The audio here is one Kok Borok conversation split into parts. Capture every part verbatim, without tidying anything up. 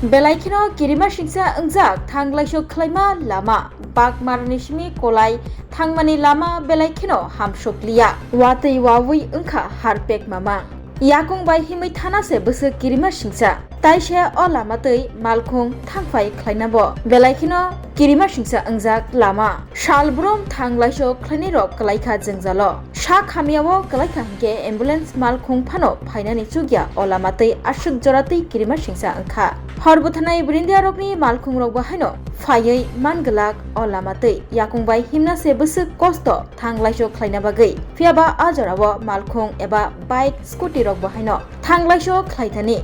Belai kheno kirima singsa wngjak thanglaisok khlaima lama, Bagmarani simi Kolai thangmani lama belai kheno hamsokliya, watwi wawi wngkha harpek mamang. Yakung bai himwi thana se bwswk kirima singsa. Tai se o lama twi malkhung thangphai khlaina bo belai kheno kirima singsa wngjak lama. Salbrum thanglaisok khlainai rok kwlaikha jwngjalo. Sak hamya o kwlaikha hinkhe ambulance malkhung phano phainani chukya o lama twi aswk jora twi kirima singsa wngkha. Hor bwthanai brindia rokni malkhung rok bo haino phaiwi man glak o lama twi yakung bai himna se bwswk kosto thanglaisok khlaina bagwi. Phiya ba a jora o malkhung eba bike, scooty rok bo haino thanglaisok khlaithani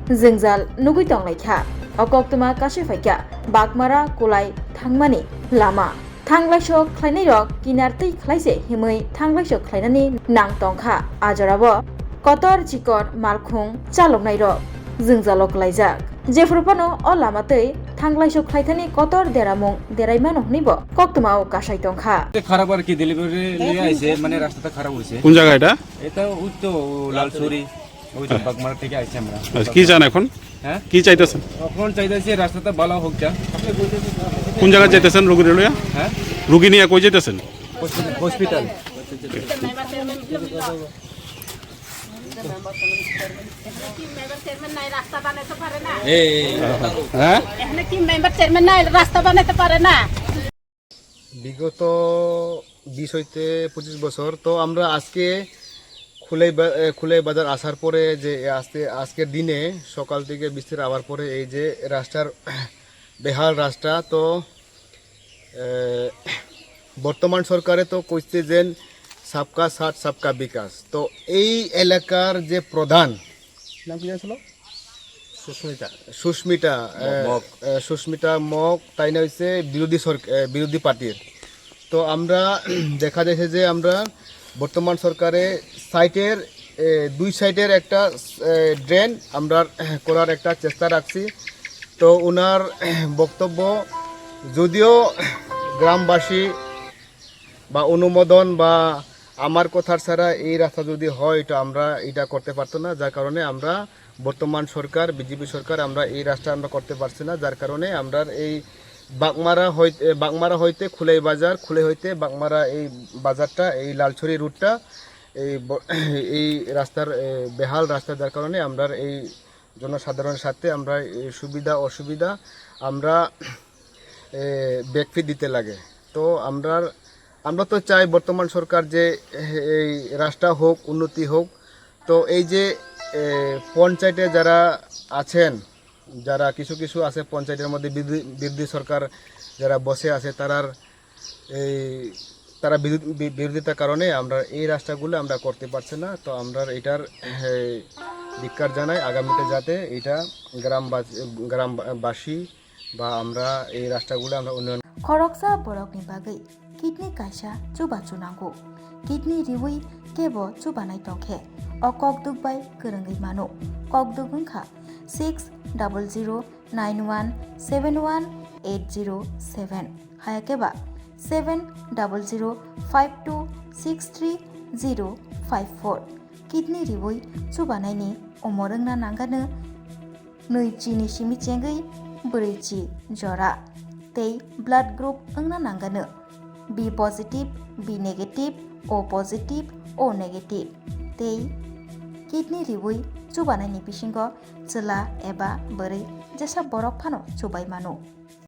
jwngjal nugwi tonglaikha. O koktwma kasui phaikha Bagmara Kulai thangmani lama. Thanglaisok khlainairok kinar twi khlaise himwi thanglaisok khlainani nang tongkha. A jorao kotor chikon malkhung chaloknairok jwngjalo kwlaijak. Jephuru phano o lama twi thanglaisok khlaithani kotor deramung deraimano hwnwibo koktwmao kasai tongkha. এ খারাপ আর কি, ডেলিভারি নিয়ে আইছে, মানে রাস্তাটা খারাপ হয়েছে। কোন জায়গা এটা? এটা ওই তো লালছড়ি, ওই তো বাগমারা থেকে আইছি আমরা। আচ্ছা, কি চান এখন? হ্যাঁ? কি চাইতেছেন? এখন চাইতেছি রাস্তাটা ভালো হোক যা। কোন জায়গায় চাইতেছেন রুগী লইয়া? হ্যাঁ? রুগী নিয়ে কই যাইতেছেন? হসপিটাল। হসপিটাল। এই, এই, এই। হ্যাঁ? এখানে কি মেম্বার চেয়ারম্যান নাই, রাস্তা বানাতে পারে না? বিগত বিশ হইতে পঁচিশ বছর। তো আমরা আজকে খুলাই বা-, এ, খুলাই বাজার আসার পরে যে আজকে, আজকের দিনে সকাল থেকে বৃষ্টির আওয়ার পরে এই যে রাস্তার বেহাল রাস্তা, তো, এ, বর্তমান সরকারে তো কইছে যে সবকা সাথ সবকা বিকাশ। তো এই এলাকার যে প্রধান, নাম কি জানো? সুস্মিতা। সুস্মিতা, ম-, এ, মগ। এ, সুস্মিতা মগ, তাই না হইছে বিরোধী সরক-, এ, বিরোধী পার্টির। তো আমরা দেখা যাচ্ছে যে আমরা বর্তমান সরকারে সাইটের, এ, দুই সাইডের একটা, এ, ড্রেন আমরা করার একটা চেষ্টা রাখছি। তো ওনার বক্তব্য, যদিও গ্রামবাসী বা অনুমোদন বা আমার কথা ছাড়া এই রাস্তা যদি হয়, তো আমরা এটা করতে পারতো না, যার কারণে আমরা বর্তমান সরকার, বিজেপি সরকার, আমরা এই রাস্তা আমরা করতে পারছি না, যার কারণে আমরা এই বাগমারা হইতে, বাগমারা হইতে খুলাই বাজার, খুলাই হইতে বাগমারা এই বাজারটা, এই লালছড়ি রুটটা, এই ব-, এই রাস্তার, এ, বেহাল রাস্তা, যার কারণে আমরা এই জনসাধারণের সাথে আমরা এই সুবিধা অসুবিধা আমরা, এ, ব্যাকফি দিতে লাগে। তো আমরা, আমরা তো চাই বর্তমান সরকার যে এই রাস্তা হোক, উন্নতি হোক। তো এই যে, এ, পঞ্চায়েতে যারা আছেন, যারা কিছু কিছু আছে পঞ্চায়েতের মধ্যে বিরোধী, বিরোধী সরকার যারা বসে আছে, তারার এই, তারা বিরোধ-, বি-, বিরোধিতার কারণে আমরা এই রাস্তাগুলো আমরা করতে পারছি না। তো আমরা এটার, এ, ধিক্কার জানাই, আগামীতে যাতে এটা গ্রামবাসী, গ্রামবাসী বা আমরা এই রাস্তাগুলো আমরা উন্নয়ন Khoroksa borokni bagwi kidney kaisa chubachu nango. Kidney riwi kebo chubanai tongkhe o kokduk bai kwrwngwi mano. Kokduk wngkha six double zero nine one seven one eight zero seven, hayakhe ba seven double zero five two six three zero five four. Kidney riwi chubanaini umor wngna nangano nwi chini simi chengwi brwi chi jora, tei blood group wngna nangano B positive, B negative, O positive, O negative, tei kidney riwi chubanaini bisingo chwla eba bwrwi jesa borok phano chubai mano.